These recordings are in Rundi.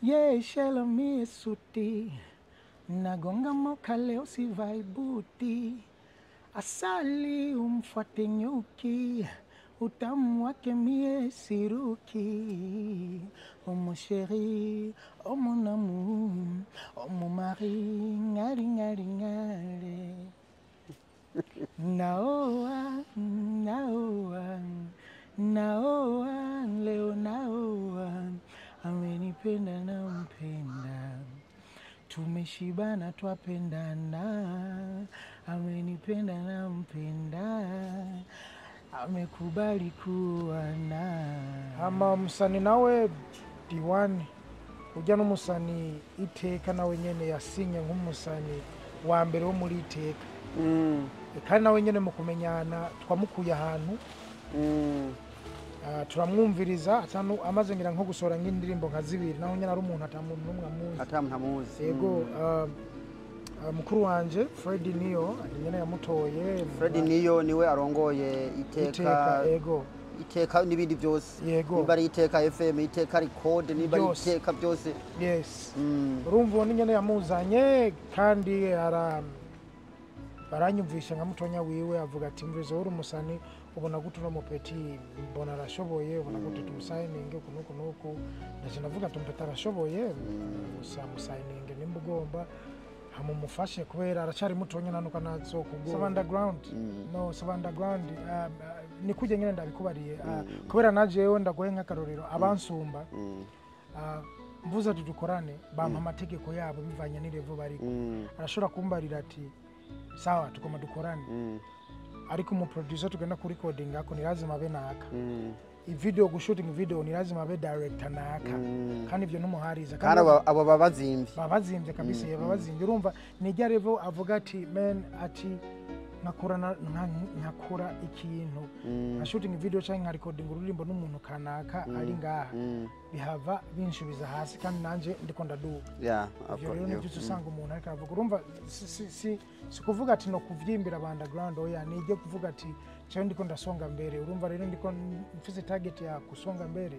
Yeah, shela mie suti, nagonga moka leo sivai buti, asali umfuate nyuki, utamu wake mie siruki. Oh mon chéri, oh mon amour, oh mon mari, ngari ngari ngari. Naoa, naoa, naoa, leo naoa, amenipenda nampenda, tumeshibana twapendana, amenipenda nampenda, amekubali kuwa na. Hama umusani nawe D1 ujya n'umusani Iteka, nawe nyene yasinye nk'umusani wa mbere wo muri Iteka. Kandi nawe nyene mu kumenyana twamukuye ahantu, turamwumviriza atanu amaze ngira nko gusohora nk'indirimbo nka zibiri, naho nyene ari umuntu atamuntu n'umwe amuzi. Ata muntu amuzi. Yego, mukuru wanje Fred Niyo ni nyene yamutoye. Fred Niyo niwe arongoye Iteka? Iteka, yego. Iteka n'ibindi byose? Yego. Niba ari Iteka FM, Iteka Record, niba ari Byose. Iteka byose. Yes. Urumva uwo ni nyene yamuzanye, kandi ara baranyumvisha nka mutonya wiwe, avuga ati: "Mvize uri umusani, ubona gute uno mupeti? Mbona arashoboye, ubona gute tumusayininge uku nuku nuku?" Ndaje ndavuga ati: "Umupeti arashoboye, gusa musayininge nimba ugomba, hama umufashe kubera aracari mutonya nanuka nazokugora." Saba underground, no saba underground, ni kujya nyene ndabikubariye, kubera na jewe ndagoye nk'akarorero abansumba, mvuze ati dukorane, bampa amategeko yabo bivanye n'ilevel bariko. Arashobora kumbarira ati: "Sawa, tugomba dukorane, ariko umuproducer tugenda kuri recording ako ni lazima abe naka, video gushooting video ni lazima abe director naka." Kandi ivyo ntumuhariza. Kandi abo baba bazimvye. Baba bazimvye kabisa, baba bazimvye. Urumva ni rya level avuga ati: "Man," ati, "nkakora nkakora ikintu nka shooting video cyangwa nka recording ururirimbo n'umuntu kanaka ari ngaha, bihava binshubiza hasi kandi nanje ndiko ndaduga." Ivyo rero nivyo usanga umuntu ariko aravuga. Urumva si kuvuga ati no kuvyimbira ba underground, oya, nijye kuvuga ati cyangwa ndiko ndasonga mbere. Urumva rero ndiko mfise target ya kusonga mbere.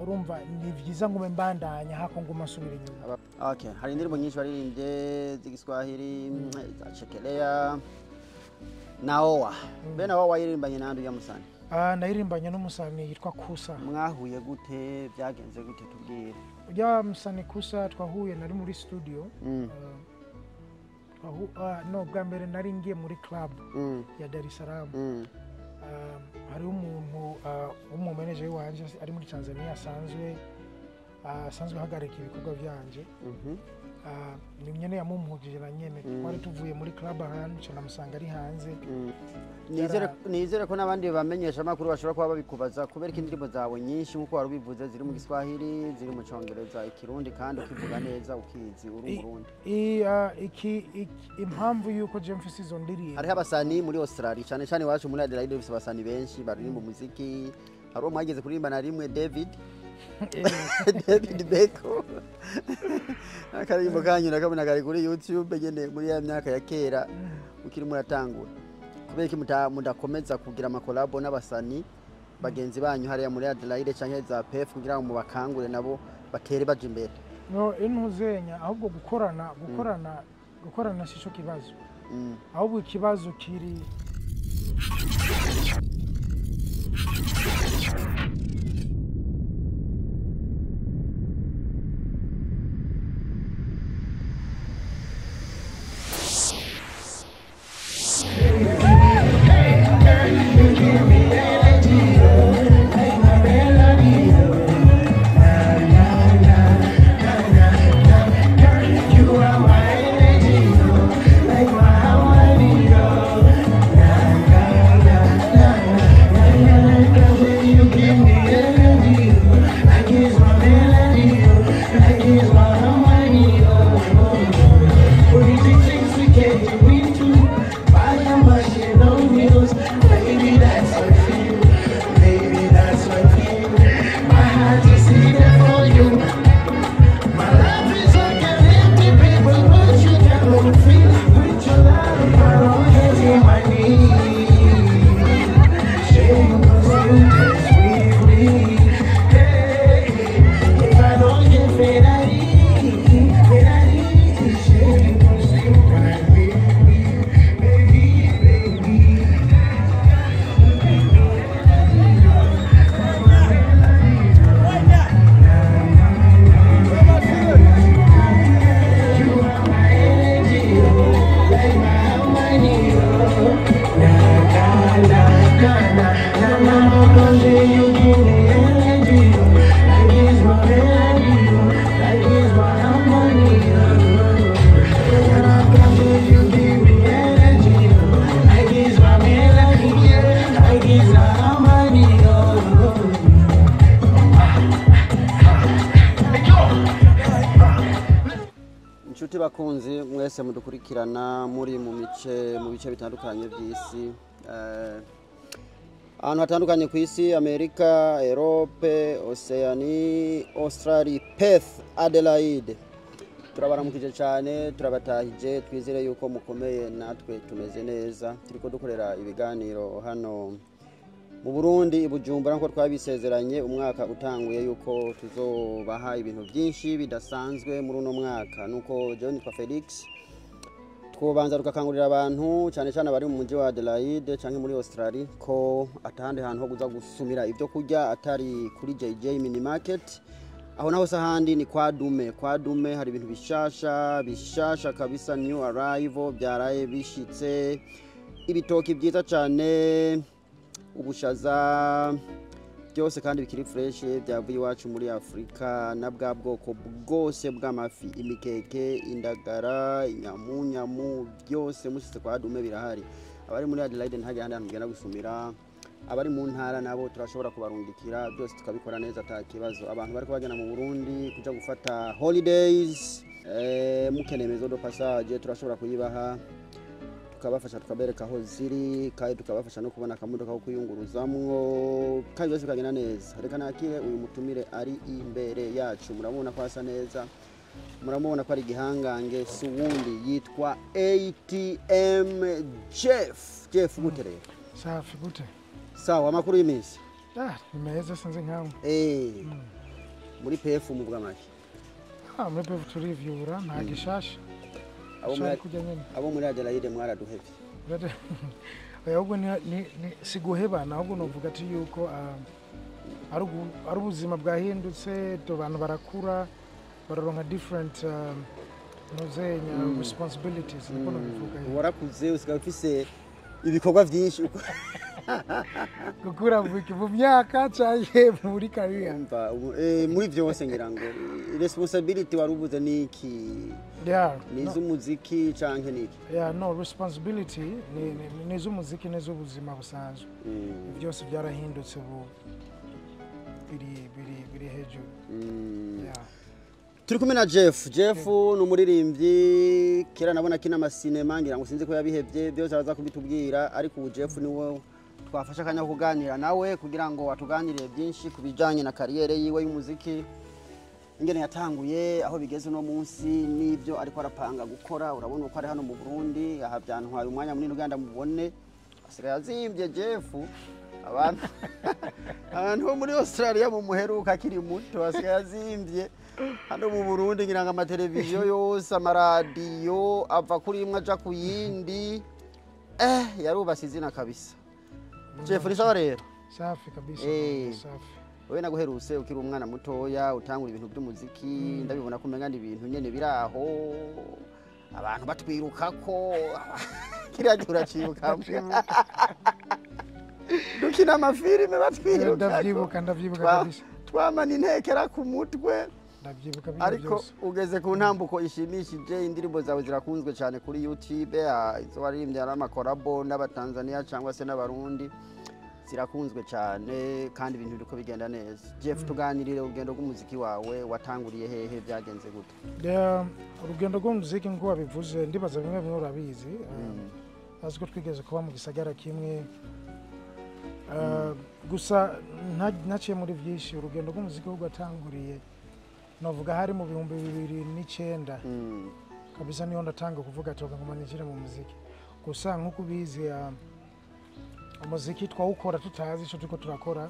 Urumva ni vyiza ngume mbandanya hako nguma nsubira inyuma. Okay, hari indirimbo nyinshi waririmbye z'igiswahili, za chekelea, naoa. Be naoa wayirimbanye nande uya musani? Nayirimbanye n'umusani yitwa Kusa. Mwahuye gute? Byagenze gute? Tubwire. Ujya musani Kusa twahuye nari muri studio. No bwa mbere nari ngiye muri club ya Dar es Salaam. Hariho umuntu w'umumeneje wanje ari muri Tanzania asanzwe ahagarika ibikorwa byanje. Ni nyene yamumpugije na nyene twari tuvuye muri club ahantu, ca namusanga ari hanze. Nizere ko n'abandi bamenyesha amakuru bashobora kuba babikubaza kubera ko indirimbo zawe nyinshi, nk'uko wari ubivuze, ziri mu Giswahili, ziri mu Congereza, Ikirundi, kandi ukivuga neza, ukizi uri Umurundi. Impamvu yuko je mfise izo ndirimbo Hariho abasani muri Australia, cyane cyane iwacu muri Adelaide, dufise abasani benshi baririmba umuziki. Hari uwo mwageze kuririmba na rimwe, David Beko, akaririmbo kanyu nakabona kari kuri YouTube nyene muri ya myaka ya kera ukiri muratangura. Kubera iki mudakomeza kugira amakolabo n'abasani bagenzi banyu hariya muri Adelaide canke za PF kugira ngo mubakangure nabo batere baja imbere? No intuzenya, ahubwo gukorana sico kibazo, ahubwo ikibazo kiri You are my energy, like my harmony. Inshuti bakunzi mwese mudukurikirana muri mu bice bitandukanye by'isi, ahantu hatandukanye ku isi, Amerika, Europe, Oceanie, Australie, Perth, Adelaide, turabaramukije cyane, turabatahije. Twizere yuko mukomeye, natwe tumeze neza. Turiko dukorera ibiganiro hano mu Burundi, i Bujumbura, nkuko twabisezeranye umwaka utanguye yuko tuzobaha ibintu byinshi bidasanzwe muri uno mwaka. Nuko jewe nitwa Felix. Twobanza tugakangurira abantu, cyane cyane abari mu mujyi wa Adelaide cyangwa muri Australia, ko atahandi hantu ho kuza gusumira ibyo kurya atari kuri JJ Mini Market. Aho naho sahandi, ni kwa Dume. Kwa Dume hari ibintu bishasha bishasha kabisa, new arrival, byaraye bishitse: ibitoki byiza cyane, ubushaza, byose kandi bikiri fresh, byavuye iwacu muri Afurika, na bwa bwoko bwose bw'amafi, imikeke, indagara, inyamunyamu, byose mushyitse kwa Dume birahari. Abari muri Adelaide ntihagire ahandi hantu mugenda gusumira. Abari mu ntara nabo turashobora kubarungikira, byose tukabikora neza ata kibazo. Abantu bariko bagenda mu Burundi kuja gufata holidays, mukeneye maison de passage, turashobora kuyibaha, tukabafasha, tukabereka aho ziri, kandi tukabafasha no kubona akamodoka ko kwiyunguruzamwo, kandi byose bikagenda neza. Reka nakire uyu mutumire ari imbere yacu. Murabona ko asa neza, muramubona ko ari igihangange, si uwundi, yitwa ATM Jeff. Jeff, gute rero? Safi, gute? Sawa, amakuru y'iminsi? Ah, ni meza, sinzi nkawe. Muri PF muvuga make? Ah, muri PF turivyura, nta gishasha. Abo Shari muri kurya nyene. Abo muri Adelaide mwaraduhevye. Oya, ahubwo ni si guhebana, ahubwo novuga ati yuko ari ubuzima bwahindutse, abantu barakura, bararonka different ntuzenya responsibilities, niko nobivuga. Warakuze, usigaye ufise ibikorwa byinshi. Gukura mu myaka canke muri career? Umva, muri byose ngira ngo responsibility wari ubuze niki? Ni No, iz'umuziki canke niki? Yeah, no, responsibility ni iz'umuziki n'iz'ubuzima busanzwe. Byose byarahindutse, ubu biri hejuru. Yeah. Turi kumwe na Jeff. Jeff ni umuririmbyi, kera nabona akina amasinema, ngira ngo sinzi ko yabihevye, byose araza kubitubwira. Ariko ubu Jeff niwe twafashe akanya ko kuganira nawe kugira ngo atuganirire byinshi ku bijanye na carrière yiwe y'umuziki, ingene yatanguye, aho bigeze uno munsi, n'ibyo ariko arapanga gukora. Urabona uko ari hano mu Burundi, aha byantwaye umwanya munini kugira ndamubone. Asigaye azimbye Jeff. Abantu bo muri Australia mu muheruka akiri muto, asigaye azimbye hano mu Burundi. Ngira ngo amateleviziyo yose, amaradiyo, ava kuri imwe aja ku yindi. Yarubase izina kabisa. Jeff, ni sawa rero? Safi kabisa. Safi. Wowe naguheruse ukiri umwana mutoya, utangura ibintu by'umuziki, ndabibona ko umenga ni ibintu nyene biri aho, abantu batwirukako. Kiriya gihe uracibuka, dukina amafilime batwirukako? Ndavyibuka, ndavyibuka kabisa. Twamana intekera ku mutwe. Ndavyibuka bino Ariko byose. ugeze ku ntambuko ishimishije, indirimbo zawe zirakunzwe cyane kuri YouTube, izo waririmbye ari amacollabo n'Abatanzania cyangwa se n'Abarundi, zirakunzwe cyane, kandi ibintu biriko bigenda neza. Jeff, tuganirire urugendo rw'umuziki wawe, watanguriye hehe, byagenze gute? Yeah, urugendo rw'umuziki, nk'uko wabivuze, ndibaza bimwe bimwe urabizi. Azi ko twigeze kuba mu gisagara kimwe. Gusa naciye muri byinshi. Urugendo rw'umuziki rwatanguriye, novuga hari mu 2009 kabisa, niho ndatanga kuvuga ati ngoma ninjire mu muziki. Gusa nk'uko ubizi, umuziki twawukora tutazi icyo turiko turakora.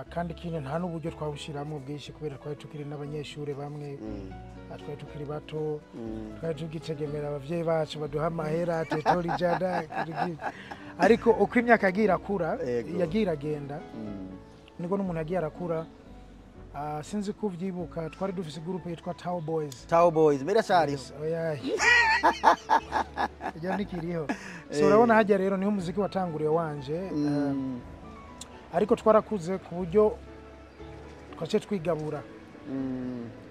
Kandi ikindi, nta n'uburyo twawushyiramo bwinshi, kubera twari tukiri n'abanyeshuri bamwe. Twari tukiri bato, twari tugitegemera abavyeyi bacu baduha amahera tetori jada. Ariko uko imyaka yagiye irakura, yagiye iragenda, niko n'umuntu yagiye arakura. Sinzi ko uvyibuka, twari dufise groupe yitwa Tao Boys. Tao Boys mbere cyariho? Yes, oya, ijya ntikiriho. So urabona hajya rero niho umuziki watanguriye wanje. Ariko twarakuze ku buryo twaciye twigabura.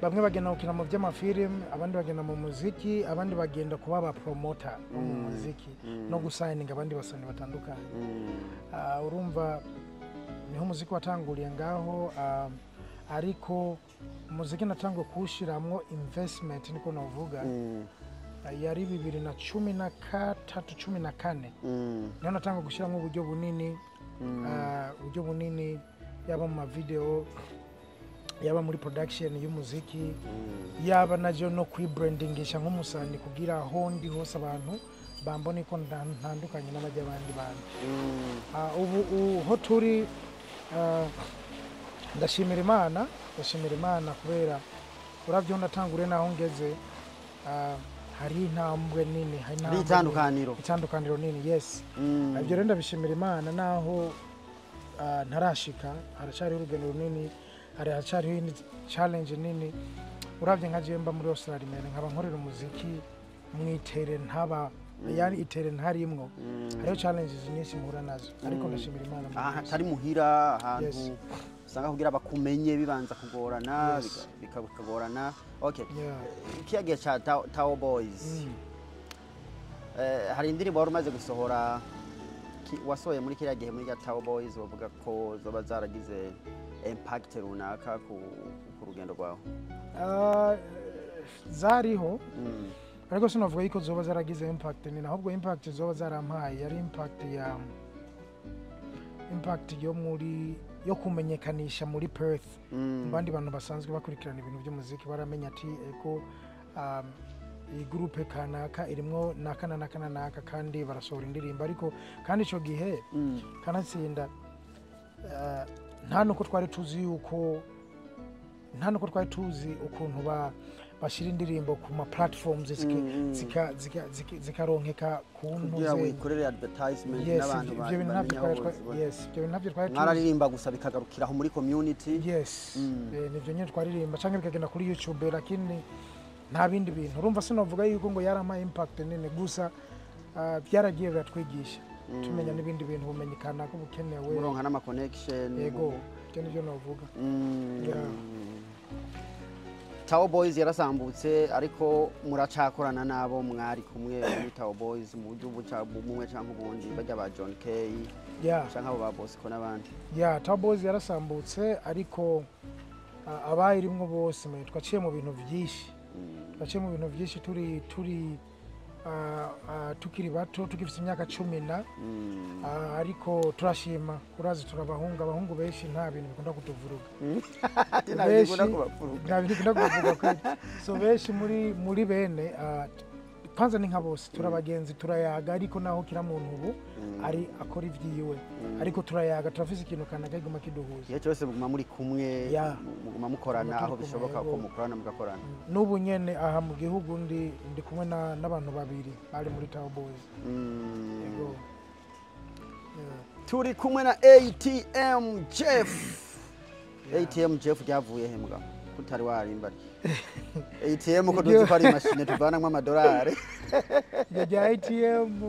Bamwe bagenda gukina mu by'amafilime, abandi bagenda mu muziki, abandi bagenda kuba aba promoter bo mu muziki no gusayininga abandi basani batandukanye. Urumva niho umuziki watanguriye ngaho. Ariko umuziki natanguye kuwushiramwo investment, niko navuga, yari 2013, 14, niho natanga gushyiramo uburyo bunini, uburyo bunini, yaba mu mavideo, yaba muri production y'umuziki, yaba najo no kwibrandingisha nk'umusani, kugira aho ndi hose abantu bambone ko ntandukanye n'abajya abandi bantu. Ubu uho turi, ndashimira Imana, ndashimira Imana kubera uravye aho natanguriye naho ngeze, hari intambwe nini, hari hari intambwe nini. Itandukaniro. Itandukaniro nini, yes. Ibyo rero ndabishimira Imana, naho ntarashika, haracyariho urugendo runini, haracyariho iyindi challenge nini. Uravye nka jewe mba muri Australia mere nkaba nkorera umuziki mwitere, ntaba yani itere ntarimwo, hariho challenges nyinshi mpura nazo, ariko ndashimira Imana muri ahantu byose. Atari muhira, ahantu usanga kugira bakumenye bibanza kugorana, bikagorana. Okay. Kiya gihe ca Tao Boys, hari indirimbo wari umaze gusohora, wasohoye muri kiriya gihe muri rya Tao Boys, bavuga ko zoba zaragize impact runaka ku rugendo rwawe? Zariho, ariko sinavuga yuko zoba zaragize impact nini, ahubwo impact zoba zarampaye yari impact yo muri yo kumenyekanisha muri Perth. Mu bandi bantu basanzwe bakurikirana ibintu by'umuziki baramenya ati eko, iyi groupe kanaka irimwo naka na naka na naka, kandi barasohora indirimbo. Ariko kandi ico gihe, kanatsinda, nta nuko twari tuzi yuko, nta nuko twari tuzi ukuntu bashyira indirimbo ku ma platforms zikaronkeka ku kugira ntuze. Wikorere advertisement Yes. n'abantu Ibyo bintu ntabyo bamenya twari aho yes, ibyo bintu ntabyo twari tuzi. Mwararirimba gusa bikagarukiraho muri community? Yes. Nivyo nyine twaririmba canke bikagenda kuri YouTube, lakini nta bindi bintu. Urumva sinovuga yuko ngo yarampaye impact nini gusa, byaragiye biratwigisha, tumenya n'ibindi bintu, ubumenyi kanaka bukenewe. Muronka n'ama connection. Yego, ibyo nivyo novuga. Yeah. Tao Boys yarasambutse, ariko muracakorana n'abo mwari kumwe muri Tao Boys mu buryo bumwe canke ubundi, bajya ba John Kay canke abo ba Bosco n'abandi? Yeah, Tao Boys yarasambutse, ariko abayirimwo bose mwe twaciye mu bintu byinshi, twaciye mu bintu byinshi turi tukiri bato, tugifite imyaka 10 na, ariko turashima. Urazi turabahungu, abahungu benshi nta bintu bikunda kutuvuruga. Nta bintu bikunda kubavuruga. Nta bintu bikunda kubavuruga kweli. So benshi muri bene, kwanza ni nka bose turabagenzi, turayaga, ariko naho kira muntu ubu ari akora ivyiwe, ariko turayaga, turafise ikintu kanaka kiguma kiduhuza. Igihe cyose muguma muri kumwe, muguma mukorana Tuguma turi aho kumwe, bishoboka ko yego. mukorana, mugakorana. N'ubu nyene aha mu gihugu ndi kumwe n'abantu babiri bari muri Tao Boys. Yego. Yeah. Turi kumwe na ATM Jeff. ATM Jeff ryavuye he mugabo kutari warimba ATM, ko tuzi ko ari imashini tuvanamwo amadolari? Iryo rya ATM,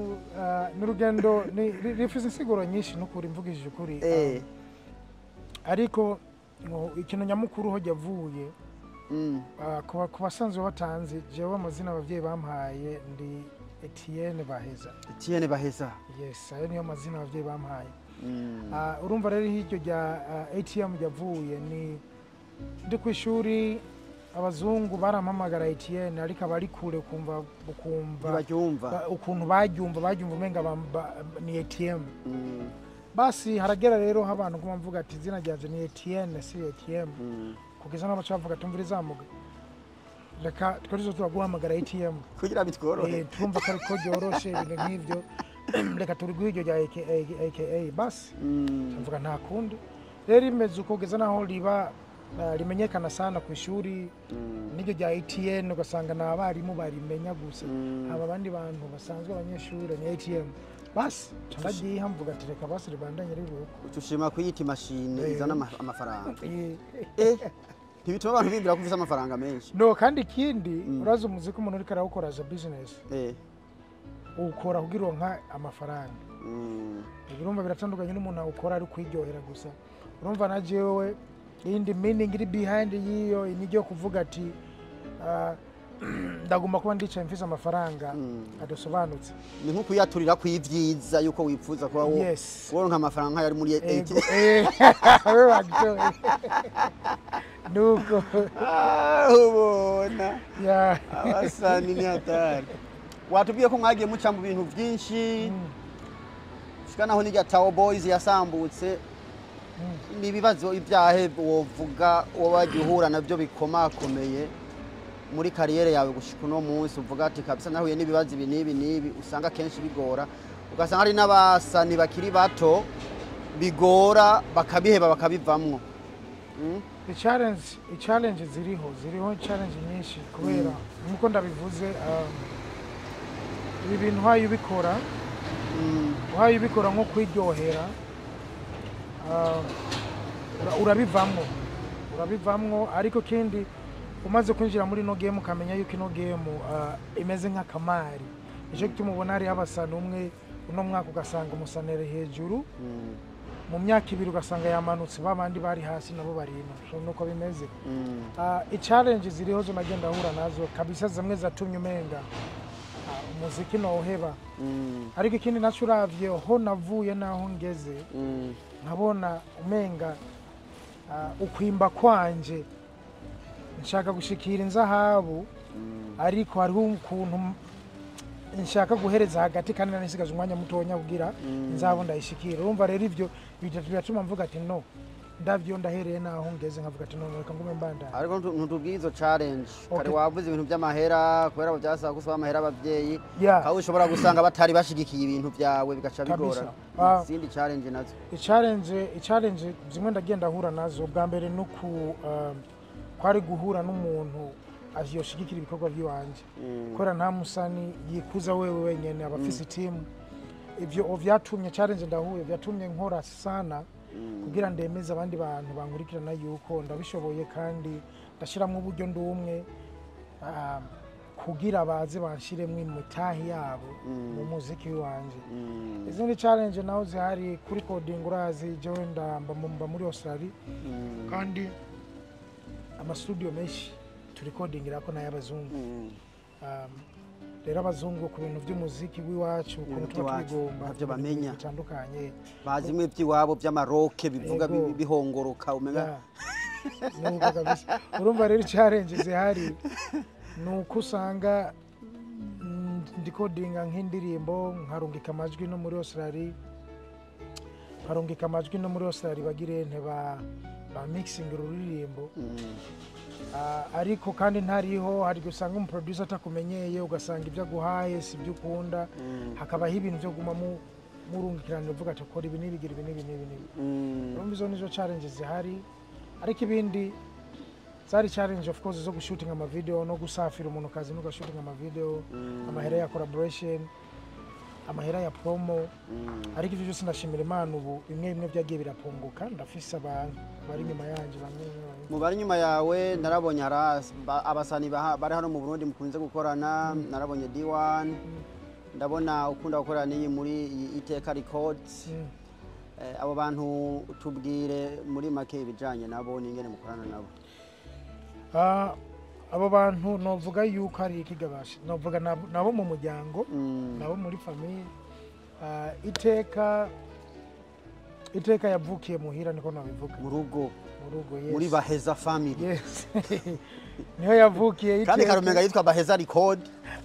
n'urugendo rifise insiguro nyinshi n'ukuri, mvugishije ukuri. Ariko ngo ikintu nyamukuru ho yavuye, ku basanzwe batanzi jewe amazina abavyeyi bampaye, ndi Etienne Baheza. Etienne Baheza. Yes, ayo niyo mazina abavyeyi bampaye. Urumva rero hiryo rya ATM ryavuye ni ndi ku ishuri, abazungu barampamagara Etienne, ariko abari kure kumva ukumva ntibaryumva. Ukuntu baryumva umenga ni ATM. Basi haragera rero aho abantu kuma mvuga ati izina ryanje ni Etienne, si ATM, kugeza n'aho baca bavuga tumvira izamuga, reka twari turaguhamagara ATM kugira bitworohe. Twumva ko ariko ryoroshe, ibintu nk'ivyo, reka turiguhe iryo rya AKA, AKA basi. Mvuga nta kundi rero imeze uko, kugeza naho riba rimenyekana sana ku ishuri, n'iryo rya ATM ugasanga ni abarimu barimenya gusa, haba abandi bantu basanzwe abanyeshuri ni ATM basi. Ndagiha mvuga ati reka basi ribandanye riruko. Tushima kuyita imashini izana amafaranga. Ntibituma abantu bimbira ko ufise amafaranga menshi. No, kandi ikindi, urazi umuziki umuntu uriko arawukora as a business, uwukora kugira uronka amafaranga. Urumva biratandukanye n'umuntu awukora ari kwiryohera gusa. Urumva na jewe iyindi meaning iri behind yiyo ni ryo kuvuga ati Ndagomba kuba ndicaye mfise amafaranga adasobanutse. Ni nko kuyaturira kw'ivyiza yuko wifuza kuba wo woronka amafaranga nk'ayari muri Ego, wewe wagitoye. Nuko Ah, ubona ya. Abasani ni hatari. Watubwiye ko mwagiye muca mu bintu byinshi, shika naho n'irya Tao Boys yasambutse. Ni ibibazo ibyahe wovuga woba wagiye uhura nabyo bikomakomeye muri carrière yawe gushika uno munsi, uvuga ati kabisa nahuye n'ibibazo ibi n'ibi n'ibi, usanga kenshi bigora, ugasanga hari n'abasani bakiri bato bigora bakabiheba bakabivamwo? I challenge ziriho challenge nyinshi, kubera nkuko ndabivuze, ibi bintu uhaye ubikora nko kwiryohera, urabivamwo. Ariko kindi, umaze kwinjira muri ino game ukamenya yuko ino game imeze nk'akamari, nicyo gituma ubona hariho abasani umwe uno mwaka ugasanga umusanere hejuru, mu myaka 2 ugasanga yamanutse, ba bandi bari hasi nabo bari ino. So nuko bimeze. I-challenge ziriho zo nagenda ahura nazo kabisa, zimwe zatumye umenga umuziki nowuheba. Ariko ikindi naco, uravye ho navuye naho ngeze, nkabona umenga ukwimba kwanje nshaka gushikira inzahabu, ariko hariho ukuntu nshaka guhereza hagati kandi nanisigaje umwanya mutonya kugira inzahabu ndayishikira. Urumva rero ivyo bitatu biratuma mvuga ati no, ndavyo ndahereye naho ngeze, nkavuga ati no, reka ngume mbandanya. Ariko ntutubwiye izo challenge kare. Wavuze ibintu by'amahera, kubera byasaba gusaba amahera abavyeyi, aho ushobora gusanga batari bashigikiye ibintu byawe, bigaca bigora. Izindi challenge nazo? I challenge zimwe ndagenda ahura nazo, bwa mbere no ku kwari guhura n'umuntu ayoshigikira ibikorwa by'iwanje, kubera nta musani yikuza wewe wenyene, aba afise team. Ivyo vyatumye challenge ndahuye, vyatumye nkora sana kugira ndemeze abandi bantu bankurikirana yuko ndabishoboye, kandi ndashiramwo uburyo ndi umwe, kugira baze banshiremwo imitahi yabo mu muziki wanje. Izindi challenge naho zihari kuri coding, urazi jewe ndamba mba muri Australia, kandi amastudio menshi turikodingirako n'ay'abazungu. Rero abazungu ku bintu by'umuziki w'iwacu, ukuntu tuba by'iwacu, tubigomba, ntavyo bamenya. bitandukanye. Bazi bimwe by'iwabo by'amaroke bivuga bihongoroka umenga. Yeah. Nuko kabisa, urumva rero challenge zihari ni uko usanga ndikodinga nk'indirimbo, nkarungika amajwi no muri Australia, nkarungika amajwi no muri Australia bagire nte ba mixing ururirimbo. Ariko kandi ntariho, hari igihe usanga umuproducer atakumenyeye, ugasanga ibyo aguhaye si ibyo ukunda. Hakabaho ibintu byo guma murungikirana, uvuga ati kora ibi n'ibi, gira ibi n'ibi n'ibi n'ibi. Urumva izo nizo challenge zihari, ariko ibindi zari challenge of course zo gushooting ama video no gusafira umuntu kazi no gushooting ama video, amahera ya collaboration, amahera ya promo. Ariko ivyo byose ndashimira Imana, ubu bimwe bimwe byagiye birapunguka, ndafise abantu bari inyuma yanje bamwe bamwe. Mu bari inyuma yawe, narabonye hari abasani bari hano mu Burundi mukunze gukorana. Narabonye D1, ndabona ukunda gukorana n'iyi muri iyi Iteka Records. Abo bantu tubwire muri make ibijanye nabo n'ingene mukorana nabo. Abo bantu novuga yuko ari ikigabasha, novuga nabo mu muryango, nabo muri famille. Iteka yavukiye muhira, niko nabivuga. Mu rugo. Mu rugo, yes. Muri Baheza family. Yes, niho yavukiye Kandi Iteka. Karumenga yitwa Baheza Record.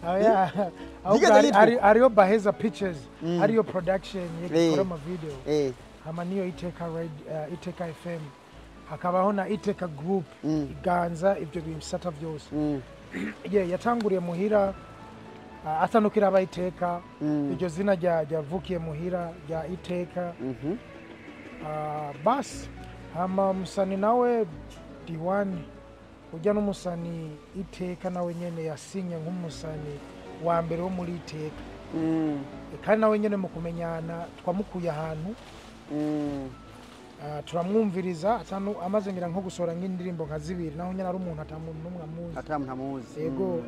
Oya, ahubwo Yigeze yitwa hariyo Baheza Pictures, ariyo production ikora ama video, hama niyo Iteka Iteka FM, hakabaho na Iteka Group iganza ibyo bisata byose. Yeah, yatanguriye muhira, atanukira aba Iteka. Iryo zina ryavukiye muhira rya Iteka. Basi hama musani nawe Diwani ujya n'umusani Iteka nawe nyene yasinye nk'umusani wa mbere wo muri Iteka. Kandi nawe nyene mu kumenyana twamukuye ahantu, turamwumviriza amaze ngira nko gusohora nk'indirimbo nka zibiri, naho nyene ari umuntu ata muntu n'umwe amuzi. Ata muntu amuzi. Yego,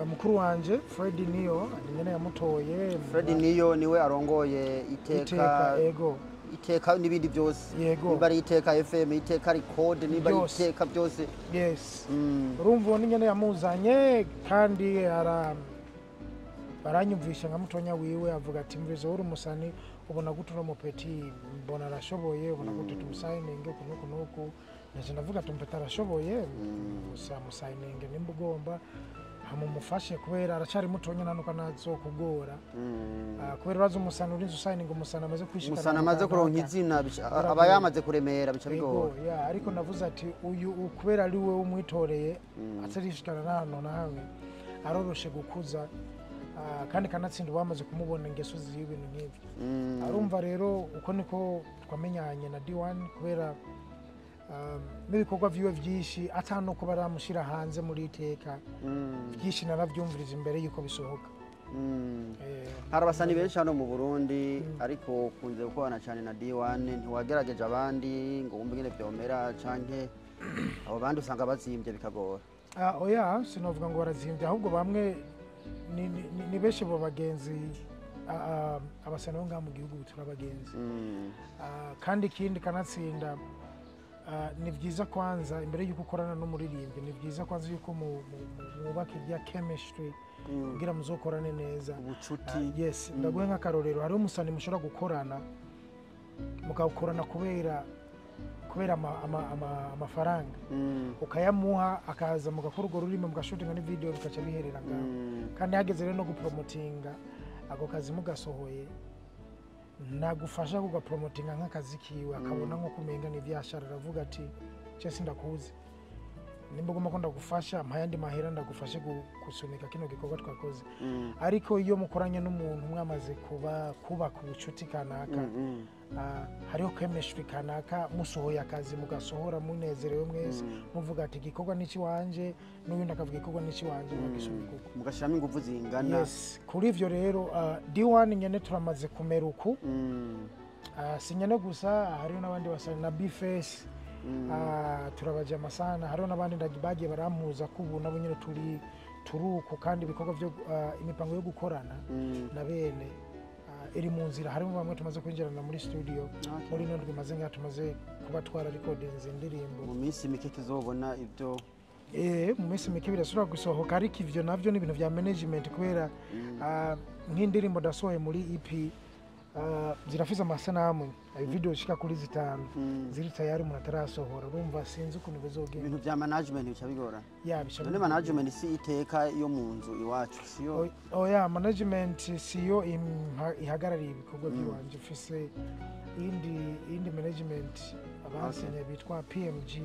mukuru wanje Fred niyo ni nyene yamutoye. Fred niyo niwe arongoye Iteka. Iteka, ego. Iteka n'ibindi byose. Yego. Nimba ari Iteka FM, Iteka Record, nimba ari Byose. Iteka byose. Yes. Urumva uwo nyene yamuzanye, kandi baranyumvisha nka mutonya wiwe, avuga ati: "Mvizo, uri umusani, ubona gute uno mupeti? Mbona arashoboye, ubona gute tumusayininge uku n'uku n'uku?" Naje ndavuga ati: "Umupeti arashoboye, gusa musayininge nimba ugomba, hama umufashe kubera aracari mutonya, nta nuko anazokugora." Kubera urazi umusani, urinze usayininga umusani amaze kwishikana Umusana amaze mu kuronka kanaka. izina, aba yamaze kuremera, bica Yego, bigora. Ya, ariko navuze ati uyu kubera ari we umwitoreye, atarishikana n'ahantu na hamwe, aroroshe gukuza. Kandi kanatsinda bamaze kumubona ingeso ziwe, ibintu nk'ibyo. Arumva rero uko niko twamenyanye na D1, kubera n'ibikorwa vyiwe vyinshi ata nuko baramushyira hanze muri Iteka, byinshi naravyumviriza imbere yuko bisohoka. Hari abasani benshi hano mu Burundi, ariko ukunze gukorana cyane na D1. Ntiwagerageje abandi ngo wumve ingene vyomera, canke abo bandi usanga bazimbye bikagora? Oya, sinovuga ngo barazimbye, ahubwo bamwe ni benshi bo bagenzi. Abasani bo ngaha mu gihugu turabagenzi. Kandi ikindi kanatsinda, ni byiza kwanza imbere y'uko ukorana n'umuririmbyi, ni byiza kwanza yuko mwubaka irya chemistry kugira muzokorane neza. Ubucuti. Yes, ndaguhe nk'akarorero: hariho umusani mushobora gukorana, mugakorana kubera amafaranga, ukayamuha akaza mugakora urwo rurimi, mugashutinga n'ivideo, bikaca biherera ngaho. Kandi hageze rero no gupromotinga ako kazi mugasohoye, nagufasha kugapromotinga nk'akazi kiwe, akabona nko kumenga ni ivyashara, aravuga ati: "Je sindakuzi, nimba ugomba ko ndagufasha, mpa ayandi mahera ndagufashe gusunika kino gikorwa twakoze." Ariko iyo mukoranye n'umuntu mwamaze kuba kubaka ubucuti kanaka, hariho chemistry kanaka, musohoye akazi mugasohora munezerewe mwese, muvuga ati: "Igikorwa ni ikiwanje," n'uyundi akavuga: "Igikorwa ni ikiwanje," mugasunika uko. Mugashiramo ingufu zingana. Yes, kuri ivyo rero, D1 nyene turamaze kumera uku. Si nyene gusa, hariho n'abandi basani na Bface. Turabaja amasana, hariho n'abandi bagiye barampuza ko ubu nabo nyene turi turuku, kandi ibikorwa vyo imipango yo gukorana na bene iri mu nzira. Harimo bamwe tumaze kwinjirana muri studio. Muri ino ndwi imaze ngaha tumaze kuba twara recordings indirimbo. Mu minsi mike tuzobona ibyo. Mu minsi mike birashobora gusohoka, ariko ivyo navyo ni ibintu vya management, kubera nk'indirimbo ndasohoye muri EP, zirafise amasanamu, video zishika kuri 5 ziri tayari umuntu atarasohora. Urumva sinzi ukuntu bizogenda. Ibintu vya management bica bigora. Ya, bica None management si Iteka yo mu nzu iwacu, siyo? Oya, management siyo ihagarariye ibikorwa by'iwanje. Mfise iyindi management abansinye bitwa PMG.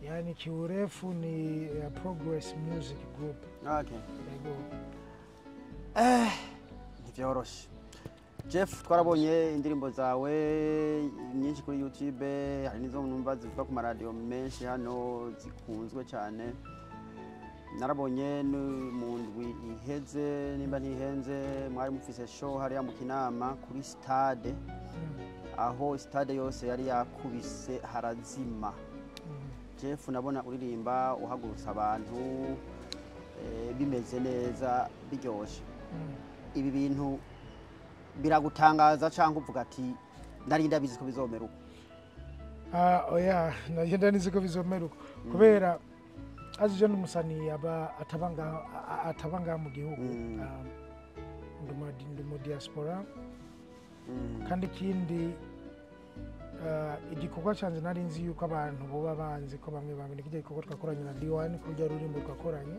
Yani kiurefu ni Progress Music Group. Yego. Ntivyoroshe, Jeff. Twarabonye indirimbo zawe nyinshi kuri YouTube, hari n'izo numva zivuga ku maradiyo menshi hano zikunzwe cyane. Narabonye mu ndwi iheze, nimba ntihenze, mwari mufise show hariya mu Kinama kuri stade, aho stade yose yari yakubise harazima. Jeff, nabona uririmba uhagurutsa abantu, bimeze neza, biryoshe. Ibi bintu biragutangaza cyangwa uvuga ati: "Nari ndabizi ko bizomera uko"? Oya, nagenda nizi ko bizomera uko, kubera azi je n'umusani aba ataba ngaha, ataba ngaha mu gihugu. Ndi mu diaspora. Kandi ikindi, igikorwa canje nari nzi yuko abantu boba banzi ko bamwe bamwe ni kirya gikorwa twakoranye na D1, kurya rurimbo twakoranye.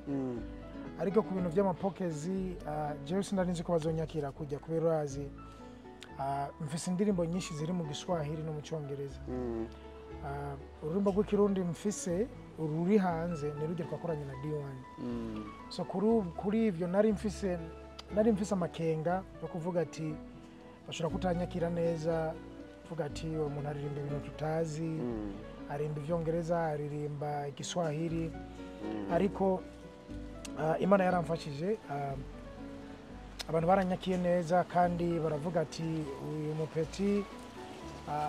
Ariko ku bintu by'amapokezi, jewe sinari nzi ko bazonyakira kujya, kubera urazi, mfise indirimbo nyinshi ziri mu Giswahili no mu Cyongereza. Ururimi rw'Ikirundi mfise ruri hanze ni rujya twakoranye na D1. So kuri ivyo nari mfise amakenga yo kuvuga ati bashobora kutanyakira neza, kuvuga ati: "Uwo muntu aririmba ibintu tutazi, aririmba Ivyongereza, aririmba Igiswahili." Ariko Imana yaramfashije, abantu baranyakiye neza kandi baravuga ati: "Uyu mupeti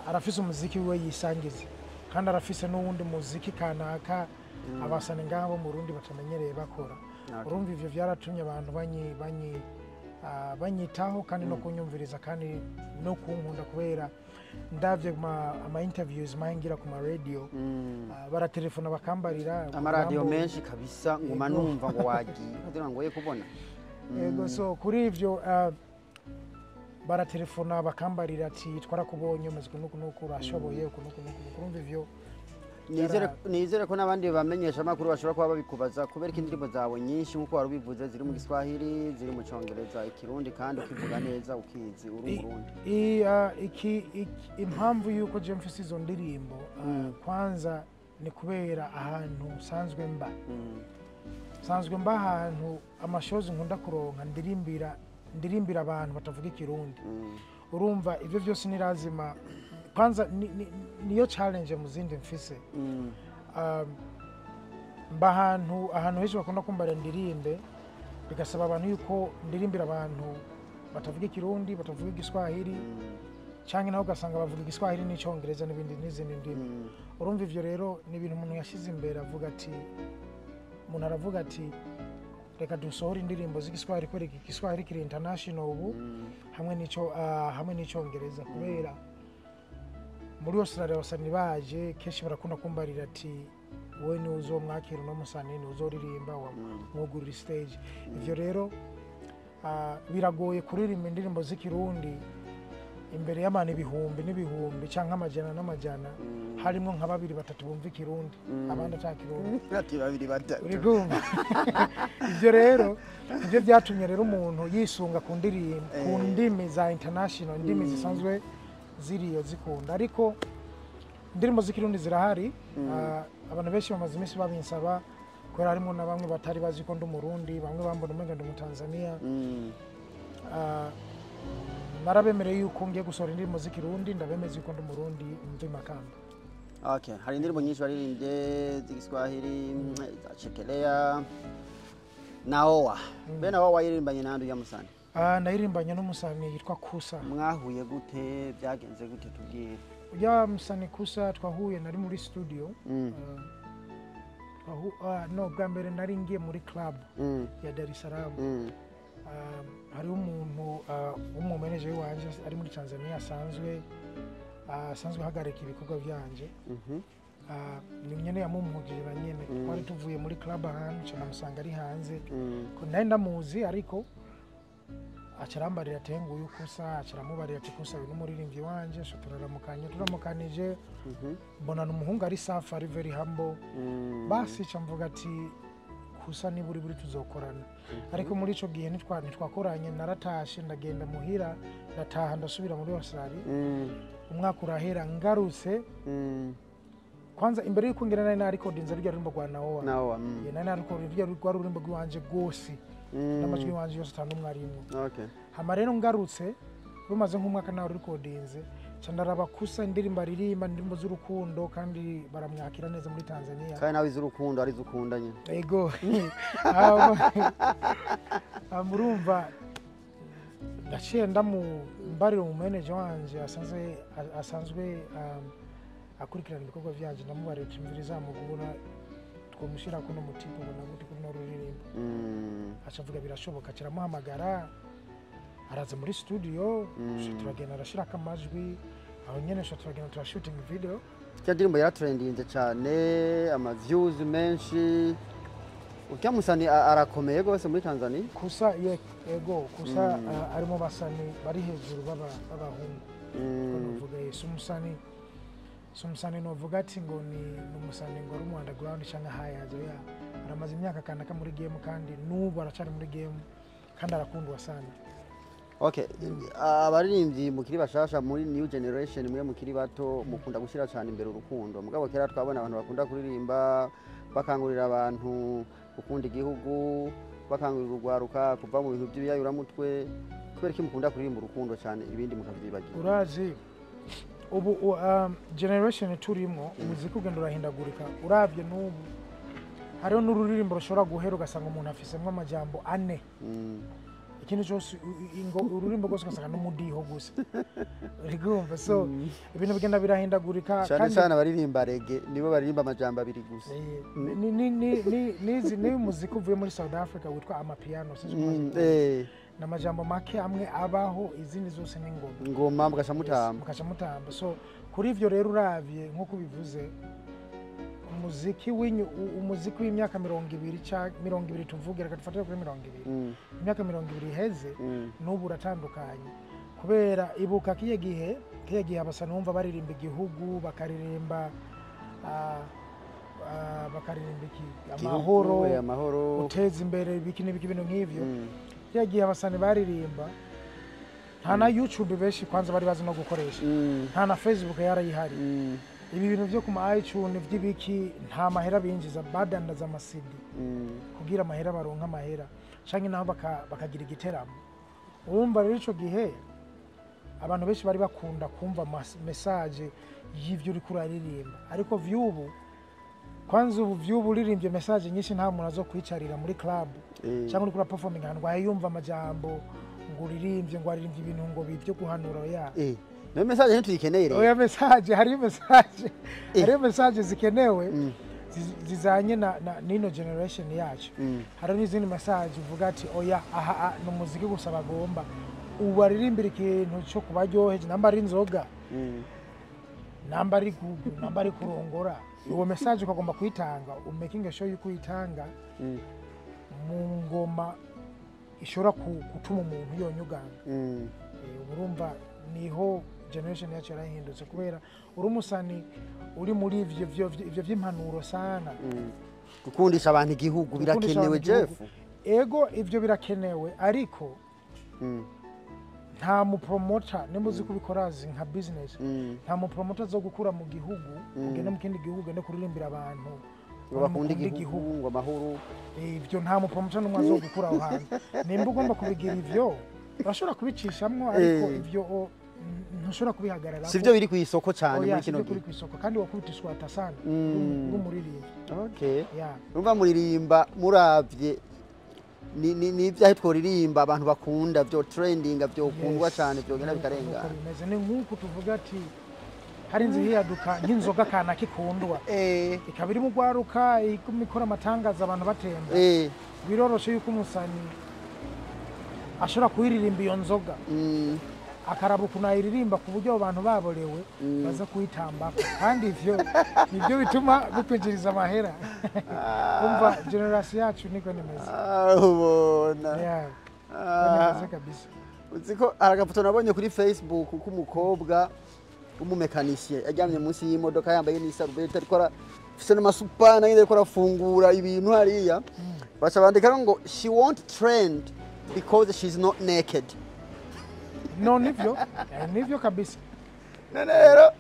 arafise umuziki we yisangiza, kandi arafise n'uwundi muziki kanaka abasani ngaha bo mu Burundi batamenyereye bakora." Urumva ivyo vyaratumye abantu banyitaho kandi no kunyumviriza kandi no kunkunda, kubera Ndavye ama interviews mahingira ku ma radio, baratelefona bakambarira amaradiyo Rambo. Menshi kabisa, nguma numva ngo wagiye kugira ngo ye kubona. Ego, so kuri ivyo baratelefona bakambarira ati twarakubonye, umeze uku n'uku n'uku, urashoboye uku n'uku n'uku. Urumva ivyo. Nizere ko n'abandi bamenyesha amakuru bashobora kuba babikubaza kubera ko indirimbo zawe nyinshi, nk'uko wari ubivuze, ziri mu Giswahili, ziri mu Cyongereza, Ikirundi, kandi ukivuga neza, ukizi uri Umurundi. Impamvu yuko je mfise izo ndirimbo, kwanza ni kubera ahantu nsanzwe mba. Nsanzwe mba ahantu amashozi nkunda kuronka ndirimbira abantu batavuga Ikirundi. Urumva ivyo vyose ni lazima kwanza niyo challenge mu zindi mfise. Mba ahantu henshi bakunda kumbara ndirimbe, bigasaba abantu yuko ndirimbira abantu batavuga Ikirundi, batavuga Igiswahili, canke naho ugasanga bavuga Igiswahili n'Icongereza n'ibindi n'izindi ndimi. Urumva ivyo rero ni ibintu umuntu yashize imbere, avuga ati, umuntu aravuga ati reka dusohore indirimbo z'Igiswahili kubera Igiswahili kiri international ubu, hamwe n'Icongereza, kubera muri Australia abasani baje kenshi barakunda kumbarira ati wowe niwe uzomwakira uno musani, niwe uzoririmba, mwugurura stage. Ivyo rero biragoye kuririmba indirimbo z'Ikirundi imbere y'abantu ibihumbi n'ibihumbi canke amajana n'amajana, harimwo nka babiri batatu bumva Ikirundi, abandi ata Kirundi. Ati babiri batatu. Uri kumva, ivyo rero nivyo byatumye rero umuntu yisunga ku ndirimbo, ku ndimi za international, indimi zisanzwe ziriyo zikunda. Ariko indirimbo z'Ikirundi zirahari. Abantu benshi bamaze iminsi babinsaba kubera harimo na bamwe batari bazi ko ndi Umurundi, bamwe bambona umenga ndi Umutanzania. Narabemereye yuko ngiye gusohora indirimbo z'Ikirundi, ndabemeza yuko ndi Umurundi mva Makamba. Okay, hari indirimbo nyinshi waririmbye z'Igiswahili, za Chekelea, Naoa. Be Naoa wayiririmbanye nande uya musani? Nayirimbanye n'umusani yitwa Kusa. Mwahuye gute? Byagenze gute? Tubwire. Ujya musani Kusa twahuye nari muri studio. No, bwa mbere nari ngiye muri club ya Dar es Salaam. Hariho umuntu w'umumeneje wanje ari muri Tanzania asanzwe ahagarika ibikorwa byanje. Ni nyene yamumpugije na nyene. Twari tuvuye muri club ahantu, nca namusanga ari hanze. Ko nari ndamuzi, ariko aca arambarira ati nguyu Kusa, aca aramubarira ati Kusa uyu n'umuririmbyi wanje. So turaramukanye, turamukanije, mbona ni umuhungu ari safi, ari very humble. Basi ca mvuga ati Kusa niba uri buri tuzokorana. Ariko muri ico gihe ntitwakoranye, naratashe ndagenda muhira, ndataha ndasubira muri Australia. Umwaka urahera, ngarutse, kwanza imbere yuko ngira nari narikodinze rurya rurimbo rwa Naoa. Naoa. Ye, nari narikodinze rurya rwa rurimbo rw'iwanje rwose, n'amajwi y'iwanje yose atanu n'umwe arimwo. Hama rero ngarutse, rumaze nk'umwaka nawe rurikodinze, ca ndaraba Kusa indirimbo aririmba, indirimbo z'urukundo, kandi baramwakira neza muri Tanzania. Kandi nawe iz'urukundo ari iz'ukunda nyine. Ego. Hama urumva ndaciye ndamumbarira umu manager wanje asanzwe akurikirana ibikorwa vyanje, ndamubarira ati imvura izamugubona twomushyira kuno mutipe, ubona gute kuno ruririmbo? Aca avuga birashoboka, aca aramuhamagara, araza muri studio. Turagenda, arashirako amajwi aho nyene, so turagenda turashooting video. Icyo ndirimbo yaratrendinze cyane, ama views menshi. Urya musani arakomeye rwose muri Tanzania. Kusa ye, ego, Kusa ari mu basani bari hejuru b'abahungu. Ko novuga si umusani novuga ati ngo ni umusani ngo ari umu underground cyangwa hayazo ya, aramaze imyaka kanaka muri game, kandi n'ubu aracari muri game, kandi arakundwa sana. Okay, abaririmbyi mukiri bashasha muri new generation, mwe mukiri bato, mukunda gushyira cyane imbere urukundo. Mugabo kera twabona abantu bakunda kuririmba bakangurira abantu gukunda igihugu, bakangurira urugwaruka kuva mu bintu by'ibiyayuramutwe. Kubera iki mukunda kuririmba urukundo cyane, ibindi mukavyibagira? Urazi ubu generation turimo, umuziki ugenda urahindagurika. Uravye n'ubu hariho n'ururirimbo rushobora guhera ugasanga umuntu afisemwo amajambo ane. Ikintu cyose ururimbo rwose ugasanga n'umudiho gusa urigumva. So ibintu bigenda birahindagurika. Cyane cyane abaririmba reggae nibo baririmba amajambo abiri gusa. Nizi ni umuziki uvuye muri South Africa witwa amapiano, sinzi uko umaze. Ni amajambo make amwe abaho, izindi zose ni ingoma. Ingoma mugaca mutamba. Mukaca mutamba. So kuri ivyo rero, uravye nk'uko ubivuze, umuziki w'imyaka 20 20, tuvuge, reka dufatire kuri 20, imyaka 20 iheze, n'ubu uratandukanye, kubera ibuka kiye gihe abasa numva baririmba igihugu, bakaririmba bakaririmba iki? Amahoro. Igihugu, amahoro. Guteza imbere ibiki n'ibiki, ibintu nk'ivyo. Kiya gihe abasani baririmba, nta na YouTube benshi kwanza bari bazi no gukoresha, nta na Facebook yarayihari. Ibi bintu byo ku ma iTunes by'ibiki, nta mahera binjiza, badandaza ama CD kugira amahera, baronka amahera canke naho bakagira igiteramo. Urumva rero ico gihe abantu benshi bari bakunda kumva message y'ivyo uriko uraririmba, ariko vy'ubu, kwanza ubu vy'ubu uririmbye message nyinshi, nta muntu azokwicarira muri club cyangwa uriko uraperforming ahantu ngo yumva amajambo ngo uririmbye, ngo aririmbye ibintu ngo bivyo guhanura ya. Nayo message ntituyikeneye rero. Oya, message hariyo, message hariyo, message zikenewe zizanye na nino generation yacu. Hari n'izindi message uvuga ati oya, aha ni umuziki gusa bagomba, ubu aririmbira ikintu cyo kubaryoheje, namba ari inzoga, namba ari namba ari kurongora, uwo message ukagomba kuyitanga, umaking sure yuko uyitanga mu ngoma ishobora gutuma umuntu yonyuganga. Ubu urumva niho generation yacu yarahindutse, kubera uri umusani uri muri ivyo vy'impanuro sana. Gukundisha abantu igihugu Gukundisha birakenewe. Abantu igihugu. Jeff. Ego, ivyo birakenewe, ariko nta mupromota, nimba uzi kubikora nka business, nta mupromota zo gukura mu gihugu ugende mu kindi gihugu, ugende kuririmbira abantu ngo bakunde mukunda. Igihugu, ngo amahoro. Ibyo nta mupromota n'umwe azogukura aho hantu. Nimba ugomba kubigira ivyo, urashobora kubicishamwo, ariko ivyo ntushobora kubihagarara. Sivyo biri ku isoko cyane Oya, muri kino sivyo kuri gihe. ku isoko, kandi wakubita iswata sana uri umuririmbyi. Yeah. Urumva muririmba muravye ni ibyahe tworirimba abantu bakunda, byo trending, byokundwa Yes. cyane, byogenda Nuko bikarengana? bimeze. Ni nk'uku tuvuga ati hari inzu yiyaduka nk'inzoga kanaka ikundwa, ikaba iri mu rwaruka, iguma ikora amatangaza, abantu batemba. Biroroshe yuko umusani ashobora kuyiririmba iyo nzoga, akaraba ukuntu ayiririmba ku buryo abo bantu baborewe baza kuyitambako, kandi ivyo nibyo bituma bikwinjiriza amahera. Umva, generation yacu niko nimeze. Ah, ubona. Yeah, niko nimeze kabisa. Uzi ko hari agafoto nabonye kuri Facebook k'umukobwa w'umumekanisiye aryamye munsi y'imodoka, yambaye n'isarubeti, ariko afise n'amasupana nyine, ariko arafungura ibintu hariya, baca bandika ngo "She won't trend because she's not naked." No, nivyo. Nivyo kabisa. None rero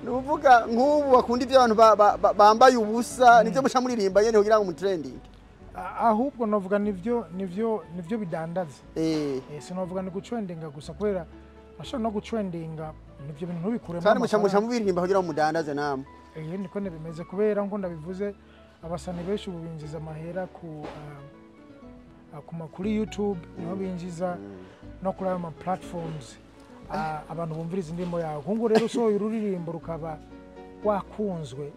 ni ukuvuga nk'ubu bakunda ibyo abantu bambaye ubusa, nibyo muca muririmba nyene kugira ngo mutrending? Ahubwo novuga nivyo bidandaza. Sinovuga ni gutrendinga gusa, kubera ashobora no gutrendinga nivyo bintu ntubikuremo Kandi muca amafaranga. mubiririmba kugira ngo mudandaze namwe. Niko bimeze, kubera nko ndabivuze, abasani benshi ubu binjiza amahera kuri YouTube, niho binjiza, no kuri ayo ma platforms abantu bumviriza indirimbo yawe. Nkungu rero usohoye ururirimbo rukaba wakunzwe,